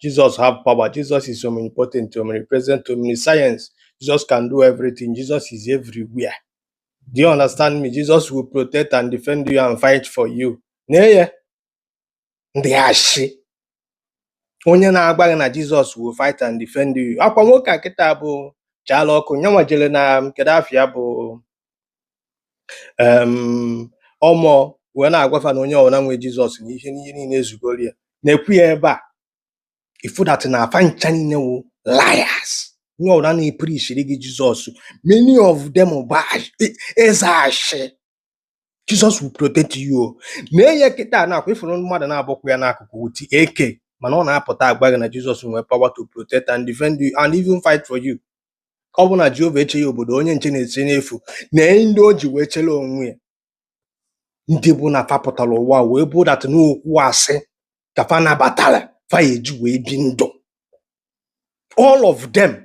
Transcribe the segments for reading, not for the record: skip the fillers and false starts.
Jesus have power. Jesus is omnipotent, omnipresent, omniscience. Jesus can do everything. Jesus is everywhere. Do you understand me? Jesus will protect and defend you and fight for you. Nee ya, ndị ashị. Onye na-agba gị na Jesus will fight and defend you. Akwa nwoke a kịta bụ chaala ọkụ nyanwa jere na kedu afịa bụ ọmụọ wee na-agwafa na onye ọbụla nwe Jizọs na ihe ihe niile ezugoro ya. Na-ekwu ya ebe a, ifu that na afa ncha niile wụ liars. Onye ọbụla na-epreachiri gị Jizọs, many of them bụ eze ashị. Jesus will protect you o. Nee ya kịta na akwa ifuru mmadụ na-abụkwa ya n'akụkụ with AK, mana ọ na-apụta agwa gị na Jizọs nwere power to protect and defend you and even fight for you. Ọ bụ na Jehova echeghị obodo, onye nche na-esi n'efu. Nee ndị o ji wee chere onwe ya, ndị bụ na fa pụtara ụwa wee bụ that n'okwu asị ka fa nabatara, fa ya eji wee bi ndụ. All of them,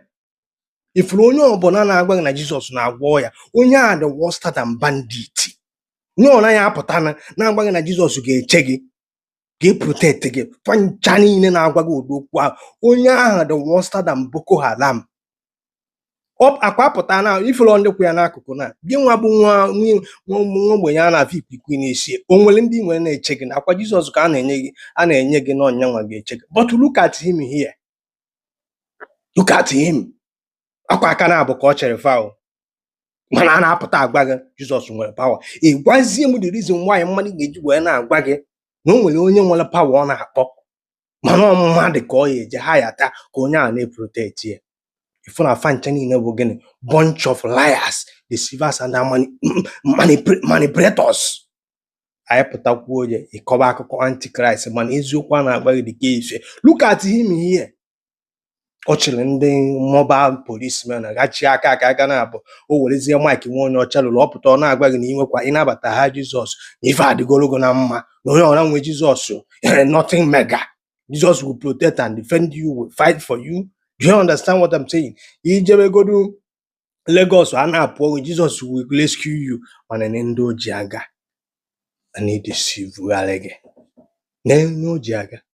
ifuru onye ọbụla na-agwa gị na Jizọs na-agwọ ya, onye a dị worse than bandit. Onye ọ ya apụta na na-agwa gị na Jizọs ga-eche gị, ga-eprotect gị, fa ncha niile na-agwa gị ụdị okwu ahụ, onye ahụ dị worse than Boko Haram. Ọ akwa apụta na ifuru ndị kwụ ya n'akụkụ na gị nwa bụ nwa nwa nwa ogbenye a na-afụ ikwikwii n'isi. O nwere ndị nwere na-eche gị na akwa Jizọs ka a na-enye gị, a na-enye gị na ọnyanwa ga-eche gị. But look at him here, look at him. Akwa aka na-abụ ka ọ chere fa o, mana a na-apụta agwa gị Jizọs nwere power. Ị gwazie m the reason why mmadụ ga-eji wee na-agwa gị na o nwere onye nwere power ọ na-akpọ, mana ọ mmadụ ka ọ ya eje ha ya taa ka onye a na-eprotect ya. Ifu na fa ncha niile bụ gịnị? Bunch of liars, deceivers and manipulators. Anyị pụtakwuo ya ịkọba akụkọ antichrist, mana eziokwu a na-agba gị dịka ife. Look at him here. Ọ chịrị ndị mobile policemen gachie aka aka aka na abụ o werezie mic nwa onye ọcha lụrụ ọ pụta, ọ na-agwa gị na inwekwa ịnabata ha Jizọs na ife adịgologo na mma, na onye ọra nwe Jizọs, nothing mega. Jesus will protect and defend you, will fight for you. Do you understand what I'm saying? Ijebegodu Lagos a na-apụ ọgụ, Jesus will rescue you. Mana na ndị o ji aga a na-edeceivegharị gị na ndị o ji aga.